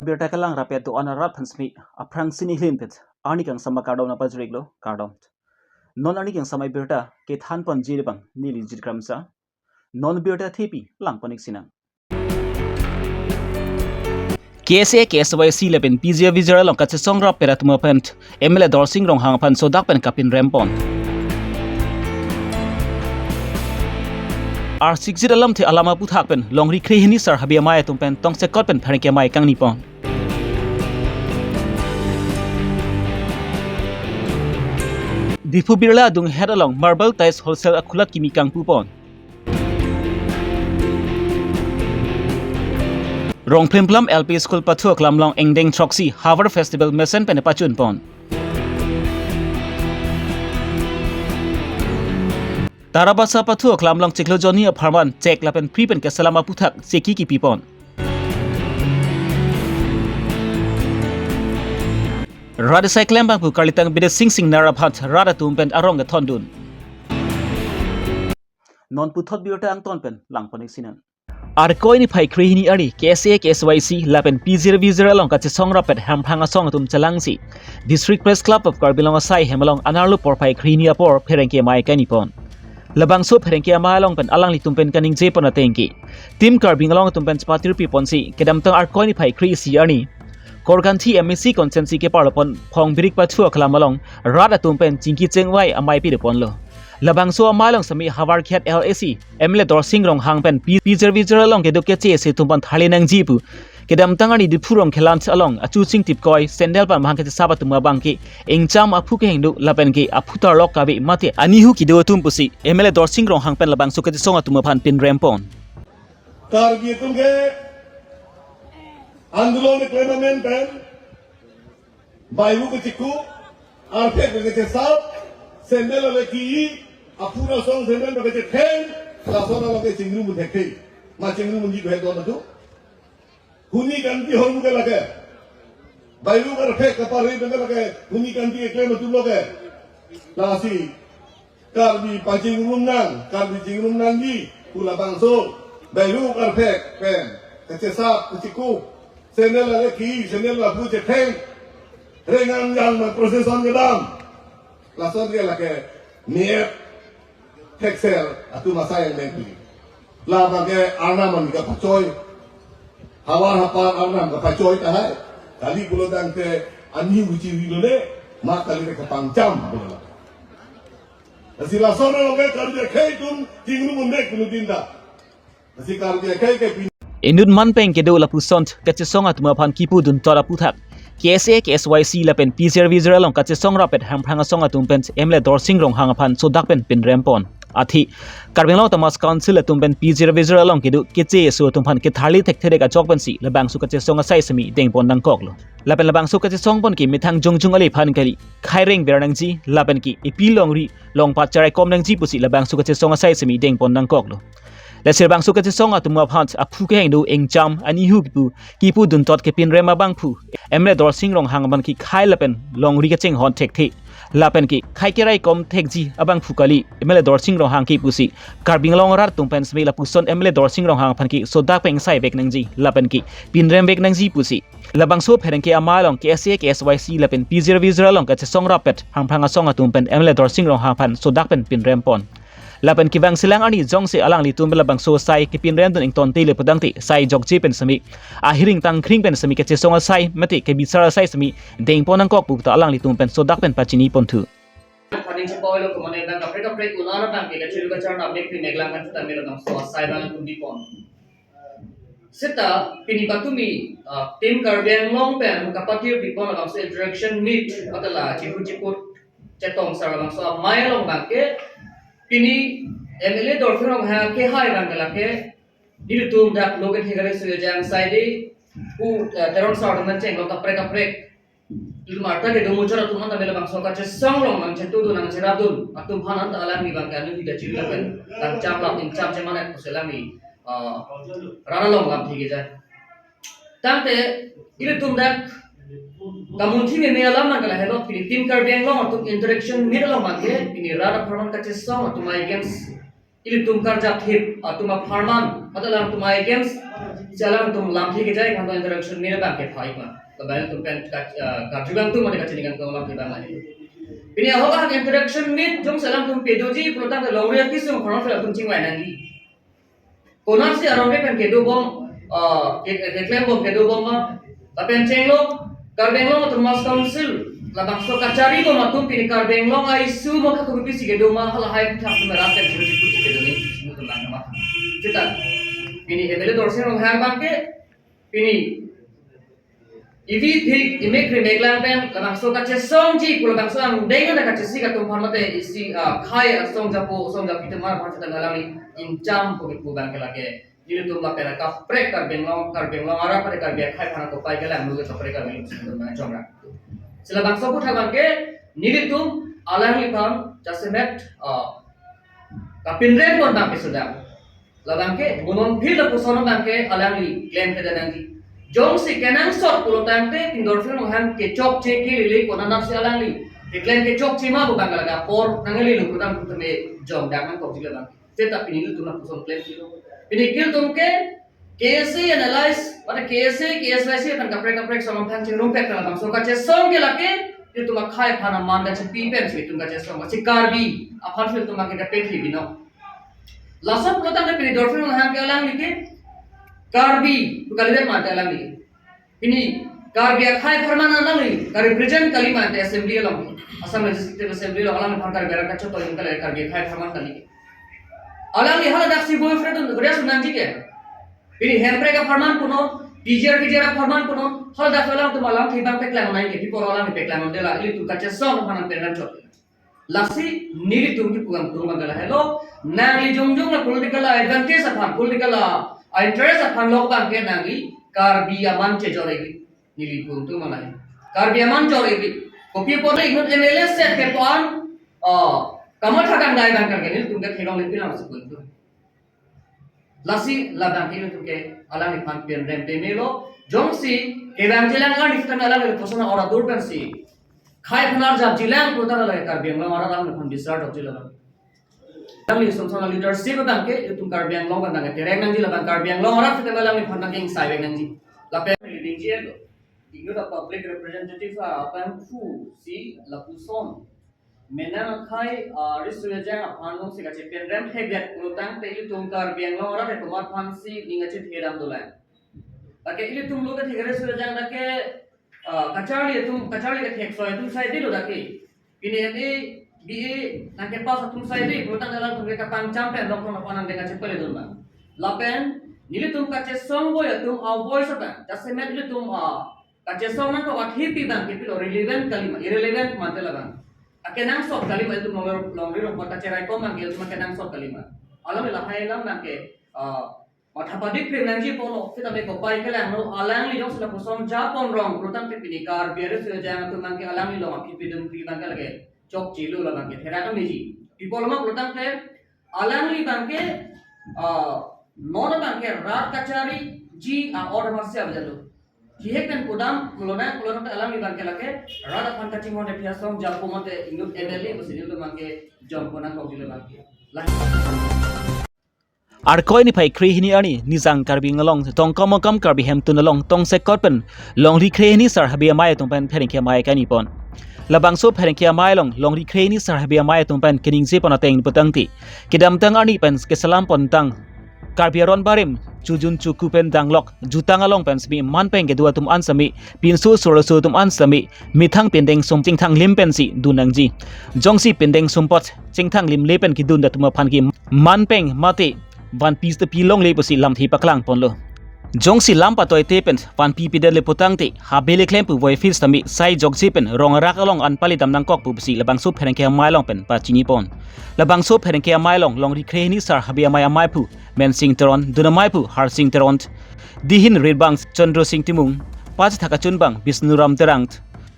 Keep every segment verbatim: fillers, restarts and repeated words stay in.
Birta kelang rapet do-an arat aphan semi aphrang sini hlim pet arni kangsam akardom nangpajir-iklo, kardom. Non arni kangsam abirta kethan ponji abang neli Jit Kramsa. Non birta thepi lang pon-ik sinang. K S A K S Y C lapen P G R V G R along kachesong rapet atum aphan M L A Dorsing Ronghang aphan sodak pen kapinrem pon. Arsik jit alamthe alam aphuthak pen longri kre hini sar Habe Amei atum pen tongsekot pen pherangke amei kangni pon. Diphu Birla adung het along Marble Tiles Wholesale akhulat kimi kangpu pon. Rongphlimplam L P School pathu aklam along ingdeng throksi Havar Festival mesen pen pachun pon. Tarabasa pathu aklam along chiklo jonni apharman chek lapen phri pen keselam aphuthak cheki kipi pon. Rat asai klembang pu karlitang Bidya Sing Singnar aphan rat atum pen arong kethondun. Non puthot birta angton pen lang pon-ik sinang. Arkoi niphai kre hini arni K S A K S Y C lapen P G R V G R along kachesong rapet Hamphang asong atum chelangsi District Press Club of Karbi Anglong asai hem along anerlo porphai kre hini apor pherangke amei kangni pon. Labangso pherangke amei along pen alanglitum pen kaningje pon atengke, Team Karbi Anglong atum pen chepatirpi ponsi kedamtang Arkoi niphai kre isi arni Korkanthi M A C constituency keparlo pon Phongbirik pathu aklam along rat atum pen chingki chengvai amei pido ponlo. Labangso amei along semi Havar Khiat L A C M L A Dorsing Ronghang pen P-, P G R V G R along kedo K C S A atum aphan tharli nangji pu kedamtang arni Diphu Rongkhelan along achu chingtip koi sandal pen mahang kachesap atum abangke ingcham aphu kehingno lapen ke aphu tarlok kave mate anihu kedo atum pusi M L A Dorsing Ronghang pen labangso kachesong atum aphan pinrem pon. Karbi atum ke andolon keklem amen pen baihu kechiku, arphek kechesap, sandal ale ki-i, aphu asong sandal kechetheng, lason along ke chingrum thekthe. Ma chingrum ji ko he don atu. Huni kanti hormu ke lake. Baihu arphek kapari ke lake. Huni kanti keklem atum lo ke. Lasi Karbi pachingrum nang, Karbi chingrum nangji pu labangso baihu arphek pen kechesap, kechiku, sandal ale ki-i, sandal aphu chetheng, rengang yang ma procession kedam. Lason ke lake niep thekser atum asai yang dengki. Labang ke arnam an kapachoi. Havar hapar arnam kapachoi tahai. Kali pulo tangte ani uchi ri lone, ma kali te kapangcham pulo la. Lasi lason along ke Karbi akhei atum chingrum un-e kunu din ta. Lasi Karbi akhei ke pin- Inut man pen kedo lapuson kachesong atum aphan kipu dunthot aphuthak K S A K S Y C lapen P G R V G R along kachesong rapet Hamphang asong atum pen M L A Dorsing Ronghang aphan sodak pen pinrem pon. Athe Karbi Anglong Autonomous Council atum pen P G R V G R along kedo K C S O atum aphan ketharli thekthe dek achok pensi labangso kachesong asai semi deng pon nangkoklo. Lapen labangso kachesong pon ke methang jongjong ale aphan kali khai rengver nangji lapen ke epi longri longpat cherai kom nangji pusi labangso kachesong asai semi deng pon nangkoklo. Lasi labangso kachesong atum aphan aphu kehingno ingcham anihu kipu kipu dunthot kepinrem abangphu M L A Dorsing Ronghang aphan ke khai lapen longri kachinghon thekthe lapen ke khai kerai kom thekji abangphu kali M L A Dorsing Ronghang ke pusi Karbi Anglong arat atum pen semi lapuson M L A Dorsing Ronghang aphan ke sodak pen sai vek nangji lapen ke pinrem vek nangji pusi labangso pherangke amei along K S A K S Y C lapen P G R V G R along kachesong rapet Hamphang asong atum pen M L A Dorsing Ronghang aphan sodak pen pinrem pon. Lapen kevang selang arni jongsi alanglitum labangso asai kepinrem dun ingtonte le pudangte sai jokje pen semi ahiring tangkring pen semi kachesong asai mate kebisar asai semi deng pon nangkok pu ta alanglitum pen sodak pen pachini ponthu. Paning chepoilo kumane bang kaprek kaprek ular bang ke kachiru kacharna mek pi mek lang kan chuta melo bangso asai bang kum di pon. Seta pini patumi, ah, Team Karbi Anglong pen kapatirpi pon labangso interaction meet atala chihu chiput chetong sar labangso amei along bang ke pini M L A Dorsing Ronghang kehai bang ke lake nelitum dak loket hegare suya jang saidi pu, eh, Teron sar atum chenglo kaprek kaprek. Ilitum arta kedo muchot atum anta melo bangso kachesong along nangchetudun nangcherapdun atum aphan anta alangli bang ke anu hida chiri lapen nangcham lap ingcham chemanet pusi alangli, ah, rat along lamthe keja. Tangte ilitum dak kamunthi meme alam nang kala helo pini Team Karbi Anglong atum interaction meet along bang ke pini rat apharman kachesong atum against ilitum karjap thip atum apharman, atala atum against Alanglitum lamthe kejai kan interaction meet abang ke thai ma. Lapen alanglitum pen ka, eh, karju abang atum mate kachini abang atum lamthe abang lagi. Pini ahok ahok interaction meet jongsi alanglitum pedoji pulotangte longri akesung kono atum chingvai nangji. Konatsi arong ke pen kedo bom, eh, ke, ke, keklem bom kedo bom ma. Lapen chenglok, Karbi Anglong Autonomous Council labangso kachari bom atum pini Karbi Anglong a-issue ma, kha kopi si kedo ma, halahai puthak atum rat pen chiri chiri si kedo ni, sinu atum lang ma. Seta, pini M L A Dorsing Ronghang abang ke, pini ivi thik imek rimek lang pen labangso kachesongji pu labangso angdeng ana kachesik atum aphan mate isi, ah, khei asong japo asong japi atum aphan seta alangli ingcham pu kipu abang ke lake. Nelitum lapen kaprek Karbi Anglong, Karbi Anglong arat pada Karbi akhei aphan kopai kelang mulut kaprek Karbi Anglong sendiri mana chongra. Sila bangso puthak abang ke nelitum alangliphan jasemet, ah, kapinrem pon abang ke sudah. Labang ke, bunong phir lapuson abang ke alangli klem kedo nangji. Jongsi kenangsot pulotangte pini Dorsing Ronghang kechokche kelele konatsi alangli keklem kechokche ma pu abang ke lake apor nanglelo pulotang kutame jongdak nangkokji labang. Seta pini nelitum lapuson klem silo. Pini nelitum ke K S A analyze, mane K S A, K S Y C akan kaprek kaprek song aphan chingrum pek labangso kachesong ke lake, nelitum akhei aphan aman kachepi pensi nelitum kachesong, si Karbi aphan si nelitum ke kaprek hi bino. Lason pulotangte pini Dorsing Ronghang ke alangli ke Karbi pu kalidet mate alangli. Pini Karbi akhei apharman alangli ka-represent kali mate assembly along, Assam Legislative Assembly along alangliphan Karbi arat kachotoi kali, Karbi akhei apharman kali. Alangli haladak si boyfriend un gria sunangji ke. Pini Hemprek apharman punon, T G R V G R apharman punon, haladak alangtum alamthe abang peklang nangji ke, pi apot alangli peklang un dela, ilitum kachesong aphan nangpeklang chot. Lasi nelitum kipu abang atum abang ke lahelo, nangli jongjong la political advantage aphan, political, ah, interest aphan lok abang ke nangli Karbi aman chejor-ik. Neli pu atum abang lahe. Karbi aman jor-ik. Kopi apot le inut M L A set ke pon, ah, kamatha kangdai abang ke nelitum ke thelong le pilang si pu atum. Lasi labang ke nelitum ke alangliphan pinrem pemelo, jongsi kevangji lang arni sitame alangliphan kosona ora dur pensi khei aphan arjapji lang pulotang lake Karbi Anglong arat alangliphan bisar dokji labang. Alangli song song leadership abang ke itum Karbi Anglong abang ke tereng nangji labang, Karbi Anglong arat sitame alangliphan nangkingsai vek nangji. Lapen leading G L, inut a-public representative aphan pusi lapuson menang akhei, ah, riso ejang aphan nungsi kachepinrem thekdet pulotangte ilitum Karbi Anglong arat atum aphansi ning kachethedam dolang. Lake ilitum lo kethek riso ejang lake, ah, kacharli atum, kacharli kethek soi atum saidelo lake. Pini M A, B A nangkepass atum saide pulotang alangtum ke kapangcham pen long long aphan nangdeng kachepaledun abang. Lapen nelitum kachesong boi atum a-voice abang, jasemet ilitum, ah, kachesong nangkok athe pi abang ke pilo relevant kali ma, irrelevant mate labang. Akenangsot kali ma itum longri, longri rok mata cherai kom abang ke itum akenangsot kali ma. Alangli lahai alam abang ke, ah, matha padik krim nangji apotlo, sitame kopai kelanglo, alangli jongsi lapuson japon rong pulotangte pini Karbi arat riso ejang atum abang ke alangli along aphi pidun kri abang ke lake chokchelo labang ke therak ameji. Pi apot ma pulotangte alangli abang ke, ah, non abang ke rat kachariji a-order masi abjalo. Kihek pen pudam, mulonang, mulonang te alangli abang ke lake rat aphan kachinghon de phiasong japo mate inut M L A pusi nelitum abang ke jongpon nangkokji labang ke. Lah. Arkoi niphai kre hini arni Nijang Karbi Anglong Tongkam Okam Karbi Hemtun along tongsekot pen longri kre hini sar habe amei atum pen pherangke amei kaningje pon. Labangso pherangke amei along longri kre hini sar habe amei atum pen kaningje pon ateng pulotangte kedamtang arni pen keselam pontang Karbi aron barim chojun choku pen danglok jutang along pen semi manpeng kedo atum an semi pinso soroso atum an semi methang pindeng sum chingthang lim pensi dun nangji. Jongsi pindeng sum apot chingthang limle pen kedun atum aphan ke manpeng mate vanpi seta pi longle pusi lamthe paklang ponlo. Jongsi lam patoite pen vanpi pidet le pulotangte habe le klem pu voiphit sitame sai jokje pen rong arak along an palidam nangkok pu pusi labangso pherangke amei along pen pachini pon. Labangso pherangke amei along longri kre hini sar habe amei ameiphu Mensing Teron, dun ameiphu Harsing Teron, dihin rit abang Chandra Sing Timung, pachethak achun abang Bisnu Ram Terang,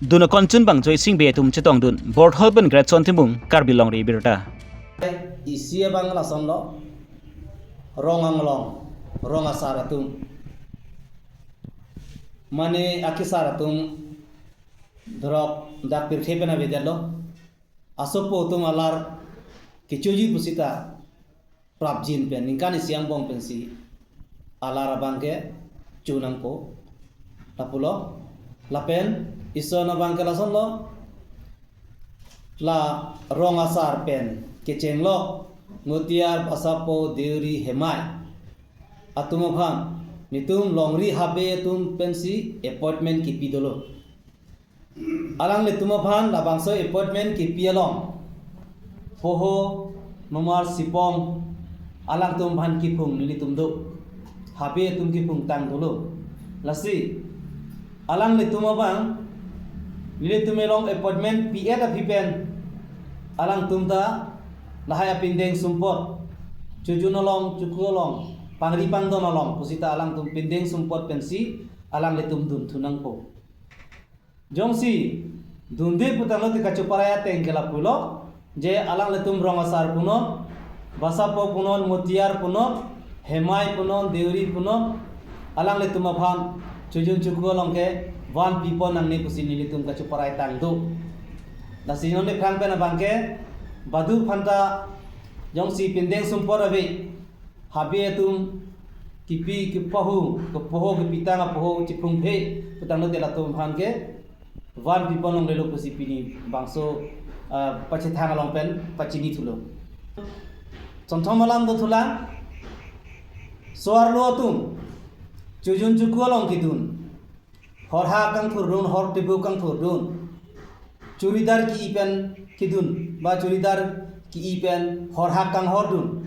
dun akon chun abang Joy Sing Bey atum chetongdun, Borthol pen Gretson Timung, Karbi Longri Abirta. Isi abang lasonlo, rong anglong, rong asar atum, mane akesar atum, dorok dak pirthe pen avedetlo, asopo atum alar kechoji pusita prapjin pen, ningkan isi angbong pensi alar abang ke chunangpo. Lapulo, lapen ison abang ke lasonlo, la rong asar pen kechenglok Mutiar, Basapo, Deuri, Hemai atum aphan nelitum longri habe atum pensi appointment kipi dolo. Alanglitum aphan labangso appointment kipi along poho, nomar, sipong alangtum aphan kiphung nelitum do. Habe atum kiphung tang dolo. Lasi alanglitum abang nelitum along appointment pi-et aphi pen alangtum ta lahai apindeng sumpot, chojun along, choku along, pangri pangdon along pusita alangtum pindeng sumpot pensi alanglitum dun thunangpo. Jongsi dunde putanglo te kachoparai ateng ke lapulo, je alanglitum rong asar punon, Basapo punon, Mutiar punon, Hemai punon, Deuri punon, alanglitum aphan chojun choku along ke van pipon nangne pusi nelitum kachoparai tang do. Lasi non nephrang pen abang ke badu phanta jongsi pindeng sumpot ave, habe atum kipi, kipahu, kepoho, kepitang apoho chiphungphe putanglo te latum aphan ke van pipon longlelo pusi pini bangso, ah, pachethang along pen pachini thulo. Chonthom alam do thulang, so-arlo atum chojun choku along kedun, horhak kangthurdun, hor tebu kangthurdun, churidar ki-i pen kedun, ba churidar ki-i pen horhak kanghordun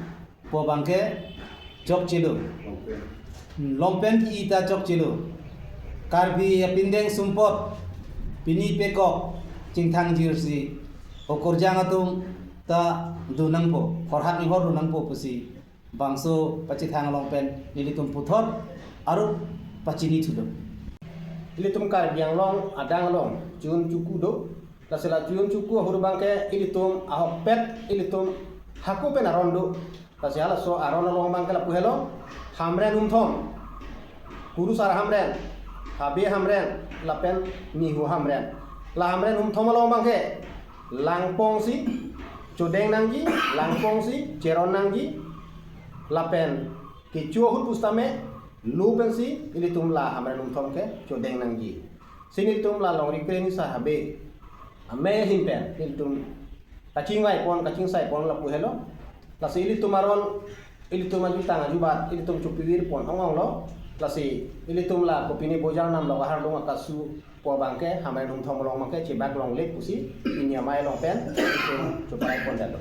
pu abang ke chokchelo. Hmm, longpen ki-i ta chokchelo. Karbi apindeng sumpot pini pekok chingthang jirsi okorjang atum ta dun nangpo, horhak ni hordun nangpo pusi bangso pachethang along pen nelitum puthot arup pachini thulo. Ilitum Karbi Anglong adang along chojun choku do. Lasi la chojun choku ahut abang ke ilitum ahokpet ilitum hako pen aron do. Lasi halaso aron along abang ke lapu helo, Hamren humthom, Kurusar Hamren, Habe Hamren, lapen Nihu Hamren. La Hamren humthom along abang ke langpongsi chodeng nangji, langpongsi cheron nangji, lapen kecho ahut pusitame lo pensi ilitum la Hamren humthom ke chodeng nangji. Si nelitum la longri krehini sar habe amei ahin pen nelitum kachingvaipon, kachingsaipon lapu helo. Lasi ilitum aron, ilitum ajutang ajubat ilitum chopivirpon ong-onglo. Lasi ilitum la kopine bojar namlok ahar lung akasu pu abang ke Hamren humthom along abang ke chebak longle pusi pini amei along pen ilitum choparaipon detlo.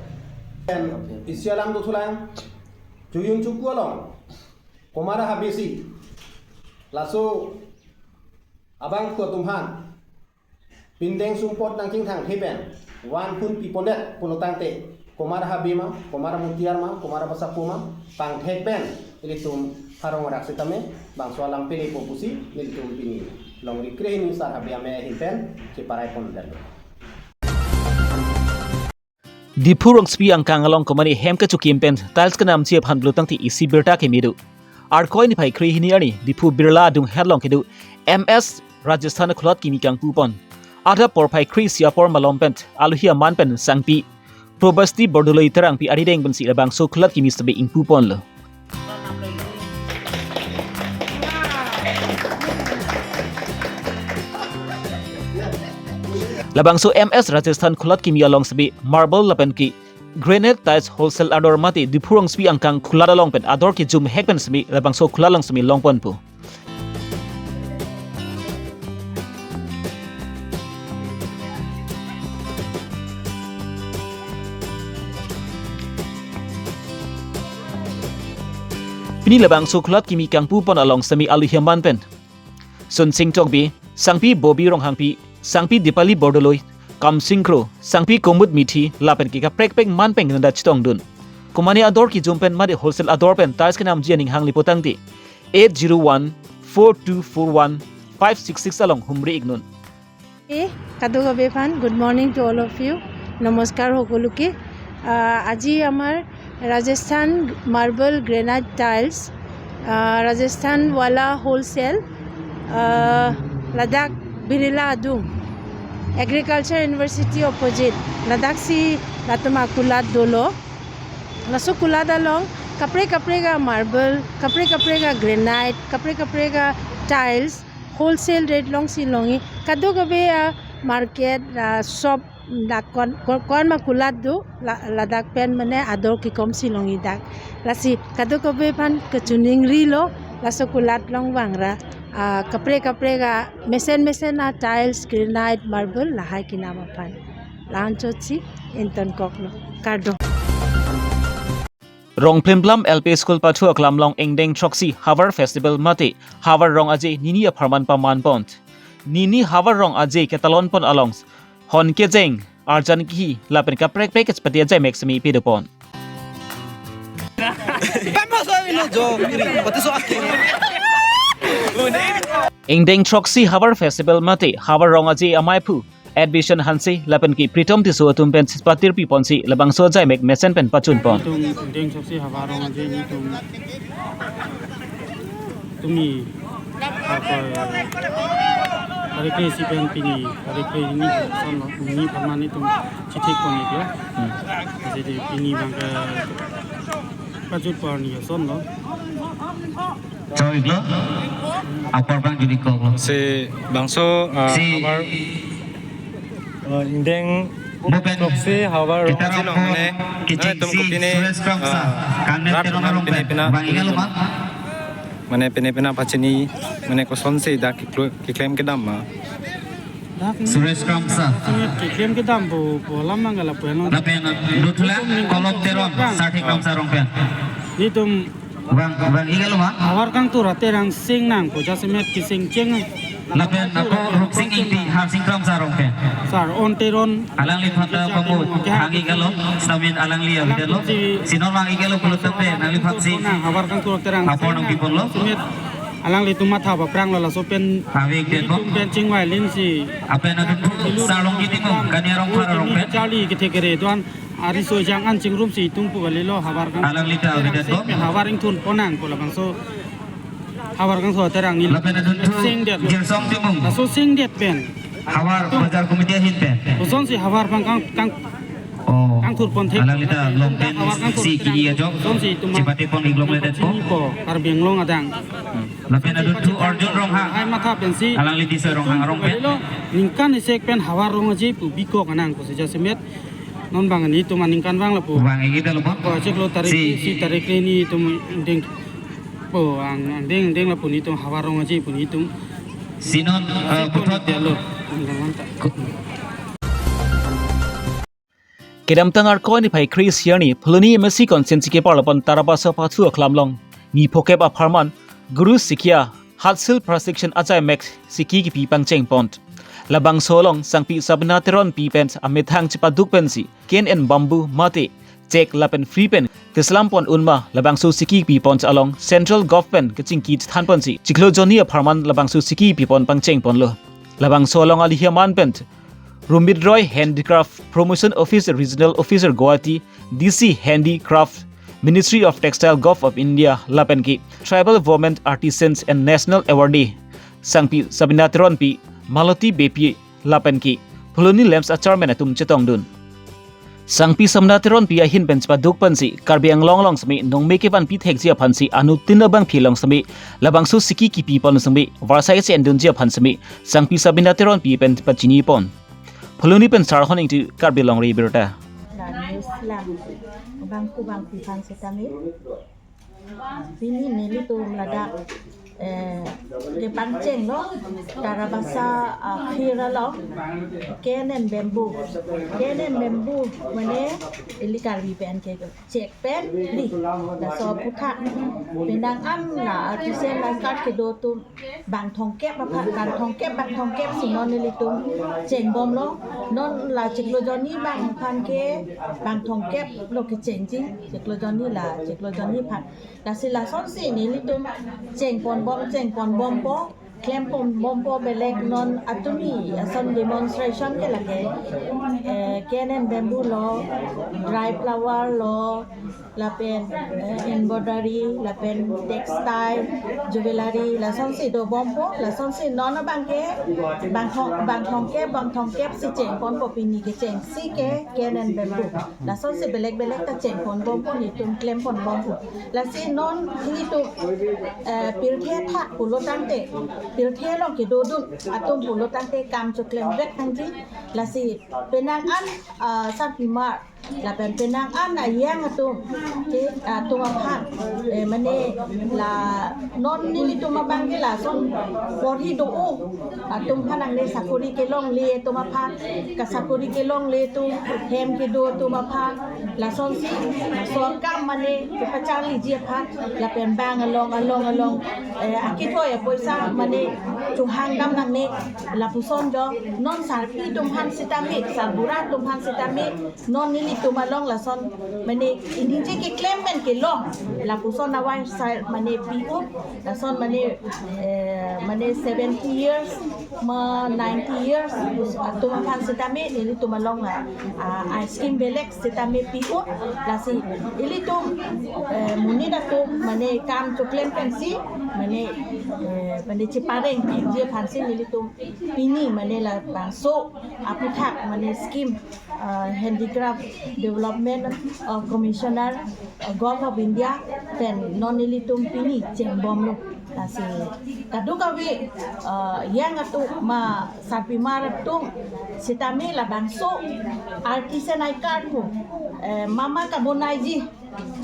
Pen isi alam do thulang, chojun choku along komat habe si laso abangphu atum aphan pindeng sumpot nangchingthangphe pen van phun pipondet pulo tangte, komat habe ma, komat Mutiar ma, komat Basapo ma, pangthek pen ilitum harong rak sitame bangso alam pelepo pusi nelitum pini longri krehini sar habe amei ahin pen cheparaipon detlo. Diphu rongsopi angkang along komane hem kachokim pen tiles kenamji aphan pulo tangte isi birta keme do. Arkoi niphai krehini arni Diphu Birla adung het along kedo M S Rajasthan Khulat kimi kangpupon. Adap porphai kre-isi apor malom pen alohi aman pen sangpi Probasti Bordoloi Terangpi arideng pensi labangso khulat kimi sebe ingpuponlo. Labangso M S Rajasthan Khulat kimi along sebe marble lapen ke granite tiles wholesale ador mate Diphu rongsopi angkang khulat along pen ador kejum hek pen sebe labangso khulat along sebe longponpo. Pini labangso khulat kimi kangpupon along semi alohi aman pen Sunsing Tokbi, sangpi Bobi Ronghangpi, sangpi Dipali Bordoloi, Kamsing Kro, sangpi Komut Mithi lapen ke kaprek pek man pen nanda chetongdun. Komane ador kejum pen mate wholesale ador pen tiles kenamji aning hangli pulotangte eight zero one four two four one five six six along humri iknun. এ, কাদুগাবে fun, good morning to all of you. নমস্কাৰ সকলোকে। আহ, আজি আমাৰ Rajasthan marble granite tiles, আহ, ৰাজস্থান ৱালা হ'লচেল, আহ, লাডাখ বিৰলা আদুং agriculture university opposite Ladakh চি লাটুমা কুলাত দলো। Laso kulat along Kaprek kaprek a marble, kaprek kaprek a granite, kaprek kaprek a tiles wholesale rate alongsi longji. Kadokave a market, ah, shop dak kon kon kon ma kulat do, la, ladak pen mane ador kekomsi longji dak. Lasi kadokave aphan kachiningrilo, laso kulat along vangra, ah, kaprek kaprek a mesen mesen a tiles, granite, marble lahai kenam aphan. La-anchotsi ingtonkoklo. Kardom. Rongphlimphlam L P School pathu aklam along ingdeng throksi Havar Festival mate Havar Rong Aje nini apharman pamanpon. Nini Havar Rong Aje ketalonpon along hon kejeng, arjan kihi lapen kaprek package pati ajai mek semi pidopon. Ingdeng throksi Havar Festival mate Havar Rong Aje amaiphu Admission Hanse lapen ke Pritom Tisso atum pen sispatir piponsi labangso ajai mek mesen pen pachunpon. Itum ingdeng throksi Havar Rong Aje nelitum, tumi, apa, hari ke si pen pini, hari ke ini, son lo, ini karena itum chitik pon iklo. Hmm. Jadi pini bangke pachunpon ni son lo. Choi iklo. Apor bang juli koklo. Si bangso, ah, si Havar, ah, ingdeng, bukan, throksi Havar Rong Aje along mane, mane itum kopine, Suresh Kramsa, ah, Kangnet rat Teron arong pine pen pina bang iklo ma? Mane pine pina pachini, mane kosonsi dak kiklo-, keklem kedam ma? Dak ni Suresh Kramsa. Keklem kedam pu, pu alam mang gala pu, no? Lapen duthulang Kolom Teron, Sarthe Kramsa arong pen. Nelitum bang, bang iklo ma? Havar kangthur aterang sing nangpo, jasemet kesing cheng. Lapen ako Rupsing Ingti, Harsing Kramsa arong pen. Sar On Teron. Alangliphan ta pamut hang iklo, stamin alangli avedetlo. Si non vang iklo pulo tangte nangliphan si nang Havar kangthur aterang apor nangpiponlo. Semet alanglitum matha papranglo, laso pen, ave ikdetpo. Itum pen chingvai linsi. Lapen adunthu Sarlongki Timung, Kaniarong Phar arong pen. Charli kethe kere doan, ariso jang an chingrumsi itum pu kalilo Havar kang. Alangli ta avedetpo. Havar ingthunpon nangpo, labangso Havar kangthur aterang neli. Lapen adunthu singdet lo. Jirsong Timung. Laso singdet pen. Havar Bazar Committee ahin pen. Kosonsi Havar aphan kang, kang, oh, kangthurpon thek. Alangli ta long pen Havar kangthur si aterang kini ajok. Kosonsi itum chepatepon iklong ledetpo. Chinipo, Karbi Anglong adang. Hmm. Lapen adunthu Arjun Ronghang. Hai matha pensi. Alangli Disa Ronghang arong pen. Ningkan isi pen Havar Rong Aje pu bikok nangpo, si jasemet. Non bang nelitum aningkan vang lapu. Vang ikdetlo po. Ko chiklo tarik si, si tarik le nelitum ingdeng. Po ang, ingdeng, ingdeng lapu nelitum Havar Rong Aje pu nelitum. Si non, eh, puthot. Dalo. Kedamtang Arkoi niphai kre-isi arni, Phuloni M A C constituency keparlopon Tarabasa pathu aklam along, ni phokep apharman, Guru Sikhiya Hatshil Prashikshon ajai mek siki kipi pangchengpon. Labangso along Sangpi Sabina Teronpi pen amethang chepaduk pensi, cane and bamboo mate, chek lapen free pen keselam pon unma, labangso siki pipon along Central Government kachingki thanponsi, chiklo jonni apharman labangso siki pipon pangchengponlo. Labangso along alihi aman pen Rumit Roy, Handicraft Promotion Officer, Regional Officer Guwahati, D C Handicraft, Ministry of Textile, Govt of India, lapen ke Tribal Women Artisans and National Awardee Sangpi Sabina Teronpi, Maloti Beypi, lapen ke Phuloni Lamps a-chairman atum chetongdun. Sangpi Sabina Teronpi ahin pen chepaduk pensi, Karbi Anglong along semi nongme kevanpi thekji aphansi anuttin abangpi along semi labangso siki kipipon semi varsai che-endunji aphan semi Sangpi Sabina Teronpi pen pachinipon. Phuloni pen Sarhon Ingti, Karbi Longri Abirta. La news lang, bangku bangpi aphan setame. Pini nelitum ladak, eh, kepangchenglo, Tarabasa, ah, field along, cane and bamboo. Cane and bamboo, mane, ili Karbi pen ke chek pen, di. Laso aphuthak, penang an la artisan la start kedo atum, bang thomkep aphan, bang thomkep, bang thomkep si non nelitum chengbomlo. Non la chiklo jonni bang aphan ke, bang thomkep lo kechengji, chiklo jonni la, chiklo jonni aphan. Lasi lasonsi nelitum chengponbom, chengponbompo. Klempon bompo belek non atumi ason demonstration ke lake, eh, cane and bamboo lo, dry flower lo, lapen, eh, embroidery, lapen textile, jewellery, lasonsi dobompo, lasonsi non abangke bang thong, bang thomkep, bang thomkep si chengponpo, pini kechengsi ke cane and bamboo. Lasonsi belek belek ta chengponbompo, netum klemponbompo. Lasi non netum, eh, pirthe athak pulo tangte, pirthe along kedodun atum pulo tangte kam choklemvek nangji. Lasi penang an, ah, sarpimar lapen penang an ayang atum ke, atum aphan, eh, mane la non nelitum abangke lason porhi do-o atum aphan nangne, sakori kelongle atum aphan, kasakori kelongle atum, hem kedo atum aphan, lasonsi laso akam mane kepacharliji aphan, lapen bang along along along, eh, akethoi apoisa mane chohangdam nangne, lapuson jo. Non sarpi atum aphan sitame, sarbura atum aphan sitame, non nelitum along lason mane ingjinji keklem pen kelong, lapuson awai sar mane pi-un, lason mane, eh, mane seventy years ma ninety years atum aphan sitame nelitum along la, ah, ice cream belek sitame pi-un. Lasi ilitum, eh, monit atum mane kam choklem pensi mane, eh, mane chepareng ji aphansi nelitum pini mane labangso aputhak mane scheme, ah, Handicraft Development, ah, Commissioner, ah, Govt of India pen non nelitum pini chengbomlo. Lasi kadokave, ah, yang atum ma sarpimar atum sitame labangso artisan I-card pu, eh, mama kabonaiji,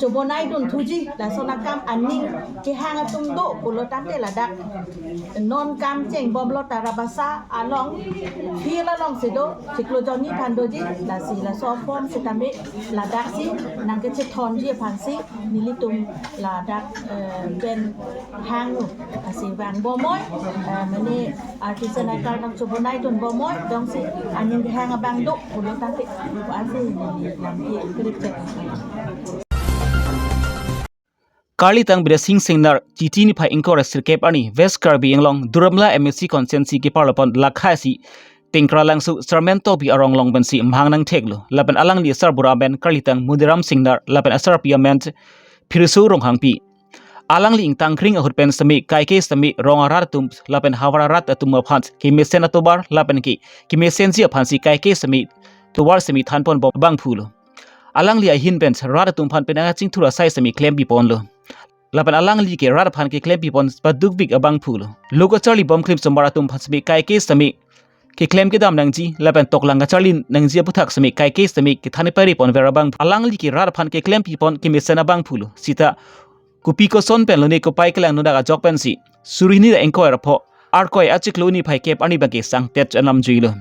chobonaidun thuji, lason akam aning kehang atum do pulo tangte ladak non kam chengbomlo, Tarabasa along field alongsi do, chiklo jonni aphan doji. Lasi laso form sitame ladaksi nangkechethonji aphansi nelitum ladak, eh, pen hang. Lasi vangbomnoi, eh, mane artisan I-card nangchobonaidunbomnoi, jongsi aning kehang abang do pulo tangte, pu-ansi neli lamthe keripchek. Karlitang Bidya Sing Singnar, Chiti niphai ingkoi ra sirkep arni, West Karbi Anglong, Duar-Amla M A C constituency keparlopon lakhaisi Tingkralangso Sarmen Tokbi arong along pensi mahang nangtheklo. Lapen alangli asarbura amen Karlitang Moniram Singnar, lapen asarpi amen Phirso Ronghangpi. Alangli ingtangkring ahut pen sitame kaike sitame rong arat atum lapen havar arat atum aphan kemesen atovar lapen ke kemesenji aphansi kaike sitame tovar sitame thanponbom abangphulo. Alangli ahin pen rat atum aphan penang achingthur asai sitame klempiponlo. Lapen alangli ke rat aphan keklempipon padukpik abangphulo. Lo kacharli bomklim asomar atum aphan sitame kaike sitame keklem kedam nangji lapen toklang kacharli nangji aputhak sitame kaike sitame kethan pariponver abang. Alangli ke rat aphan keklempipon kemesen abangphulo. Sita kopi koson pen lone kopai kelang nodak ajok pensi suri hini ra ingkoi ra pho, Arkoi achiklo niphai kep arni abangke sangtet cho-en lam juilo.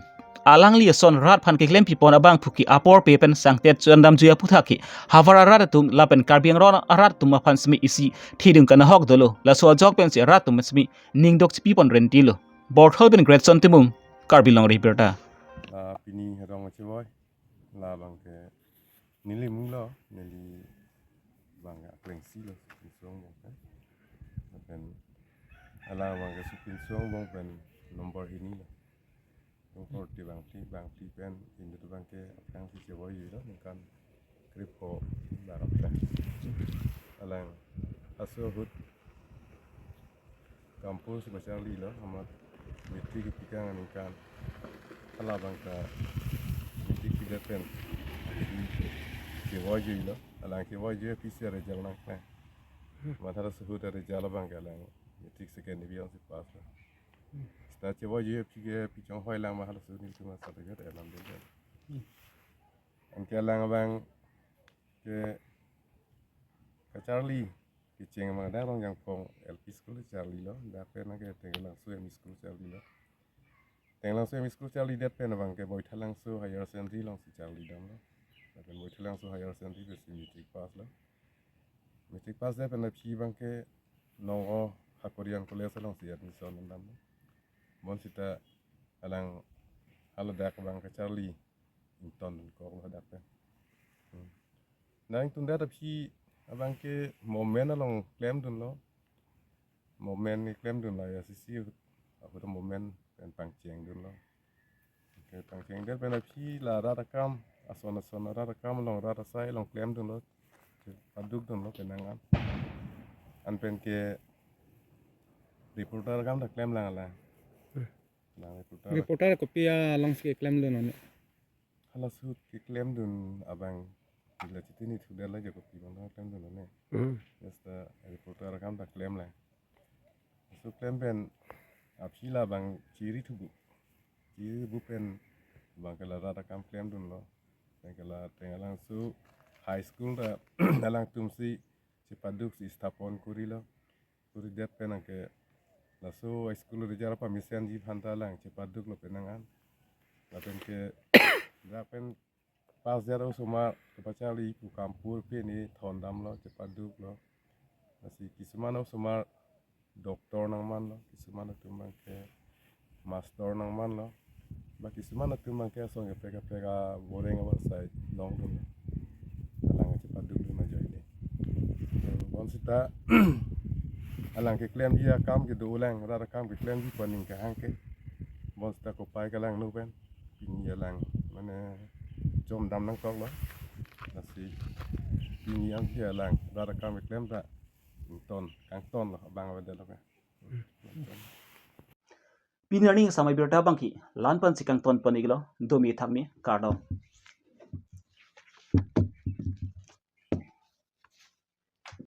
Alangli ason rat aphan keklempipon abangphu ke apor pe pen sangtet cho-en lam jui aputhak ke havar arat atum lapen Karbi Anglong arat atum aphan sitame isi thedung kanahok dolo. Laso ajok pensi rat atum sitame ning dokchipipon rentilo. Borthol pen Greatson Timung, Karbi Longri Abirta. La pini rong chevoi, labangke neli munglo, neli bang akleng si lo, Supinsong bong pen. Pen alang abangke Supinsong bong pen nombor hini lo. Nombor ti bang ti, bang ti pen, inut abangke aphrangsi chevoi lo, ningkan krepho barok pen. Alang aso ahut campus kacharlilo, amat matric kepikang aningkan. Halabangke matric pidet pen chevoi lo. Alang chevoi aphi si result nangklang. Amat halaso ahut result abangke alang matric second division si pass lo. Seta chevoi aphi ke phi chonghoi lang ma halaso ahut nelitum certificate elam dun. Anke alang abangke kacharli kecheng abang dak Rongjangphong L P School charlilo, dak pen ke Tenglangso M E School charlilo. Tenglangso M E School charlidet pen abangke Boithalangso Higher Secondary alongsi charlidamlo. Lapen Boithalangso Higher Secondary pensi matric pass lo. Matric pass det pen aphi abangke Nong-o Hakorian College alongsi admission damlo. Bonsita alang haladak abang kacharli ingtondun koklo hadak pen. Hmm. Nangtun det aphi abangke movement along klemdunlo. Movement ni klemdun la ya sisi Photo moment pen pangcheng dunlo. Oke, pangcheng det pen aphi la rat akam, ason ason rat akam along rat asai along klemdunlo. Chepadukdunlo penang an. An pen ke reporter akam ta klemlang alang. Lang reporter. Reporter kopi alongsi klemdun non? Hala ahut keklemdun abang ila chitini thudar la jo kopi bang klemdun non. Hmm. Just, uh, reporter akam ta klemlang. So klem pen aphi la bang chiri thubu. Chiri thubu pen bang ke la rat akam klemdunlo. Pen ke la teng alangso high school ta alangtumsi chepaduksi sthapon kurilo. Kuridet pen anke laso high school result aphan mesenji aphan ta alang chepaduklo penang an. Lapen ke dak pen pass det osomar kepacharli pu kampur pini thondamlo, chepaduklo. Lasi kisuman osomar doctor nangmanlo, kisuman atum abang ke master nangmanlo. Ba kisuman atum abang ke ason kaprek kaprek aboreng abarsai longdunlo. Alang chepadukdun ajoine. Bonsita alang keklemji akam kedo ulang, rat akam keklemji pu aning kehang ke. Bonsita kopai ke alang nu pen pini alang mane chomdam nangkoklo. Lasi pini anke alang rat akam keklem ta ton kangtonlo abang avedetlo ke. Pini arni samai birta abangke la-an pensi kangton pon-iklo, dome thakme, kardom.